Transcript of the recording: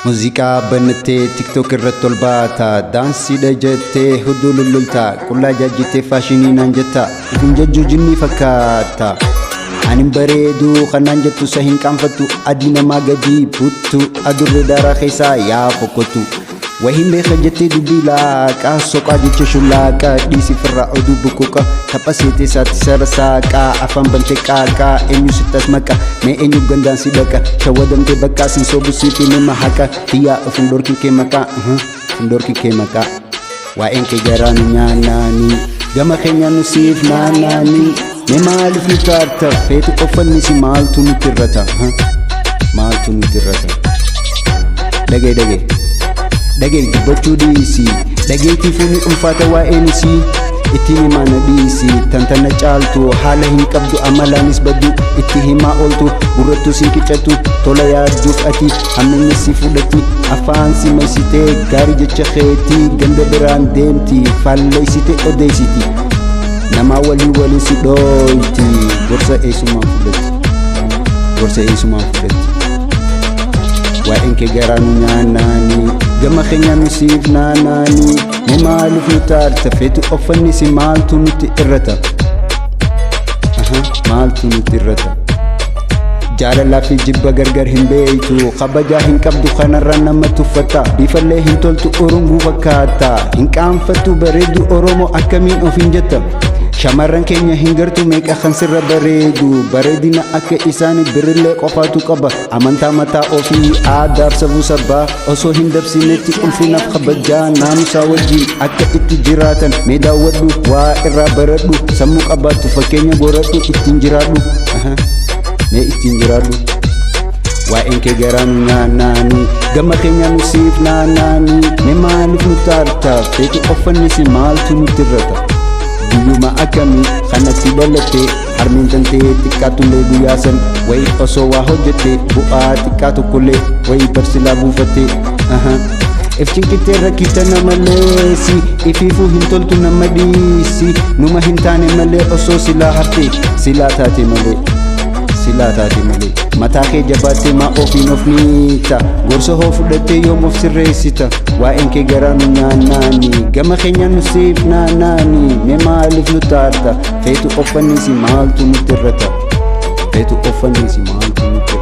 Muuziqaa banattee TikTok irratti ol baata. Daansiidha jettee hudduu lullulta. Qullaa jaajjittee faashinii naan jetta. Ifin jajjuu jinnii fakkaata. Anin bareedu kanaan jettu sa hin qaanfattu. Adii namaa gadi buttu. Adurree daaraa keessaa yaa fokkottu. Wahiin beeka jettee dubbii laaqaa soqaa jecha shullaaqa dhiisi firraa oduu bukuqa tapha seetee saatti sara saaqaa afaan bantee qaaqaa eenyu sittas maqa mee eenyu gandaan si dhaqa shawadamtee baqqaa sin soobu siif nama haqa tiyyaa ofin dhorkin kee maqaa ofin dhorkin kee maqaa waa'een kee garaa nu nyaannaanii gama keenya nu siif naannaanii mee maaliif nu taarta feetu offannisi maaltu nutti irrata maaltu nutti irrata dhagee dhagee dhagee dubbachuu dhiisi dhageetii fuuni ulfaata waa'een isii ittiin himaa na dhiisi tantana caaltu haala hin qabdu amalaanis baddu itti himaa ooltu gurrattuu sin qicatu tola yaadduuf ati hammeenyi si fudhati afaan si maysitee gaarii jecha keetii ganda biraan deemti faalleessite odeessiti namaa walii waliin si dhooyti gorsa eessumaan fudhatti gorsa eessumaan fudhatti waa'een kee garaa nu nyaannaanii gama keenya nu siif naanaanii mee maaliif nu taarta feetu offannisi maaltu nutti irrata maaltu nutti irrata jaalalaa fi jibba gargar hin beeytu kabajaa hin qabdu kanarra nama tuffata bifallee hin toltu urunguu fakkaata hin qaanfattu bareedu Oromoo akkamiin ofiin jetta shamarran keenya hin gartu meeqa kan sirra bareedu bareedina akka isaanii birillee qofaatu qaba amantaa mataa ofii aadaaf safuu sabaa osoo hin dabsinetti ulfinaaf kabajaa naamusaa wajjin akka itti jiraatan mee daawwadhu waa irraa baradhu sammuu qabaattu fakkeenya goradhu ittiin jiraadhu mee ittiin jiraadhu waa'een kee garaa nu nyaannaanii gama keenya nu siif naannaanii mee maaliif nu taarta feetu offannisi maaltu nutti irrata guyyuma akkamii kanatti dhalatte harmeen tantee xiqqaatullee guyyaa san wayi osoo waa hojjette bu'aa xiqqaa tokkollee wayi barsilaa buufatte if cinqitee rakkita nama leesi ifiifuu hin toltu nama dhiisi numa hin taane malee osoo silaa hafte silaa taate malee silaa taate malee mataa kee jabaattee maa ofiin of miita gorsa hoo fudhattee yoom of sirreessita waa'een kee garaa nu nyaannaani gama keenya nu siif naanaani mee maaliif nu taarta feetu offannisi maaltu nutti irrata feetu offannisi maaltu nutti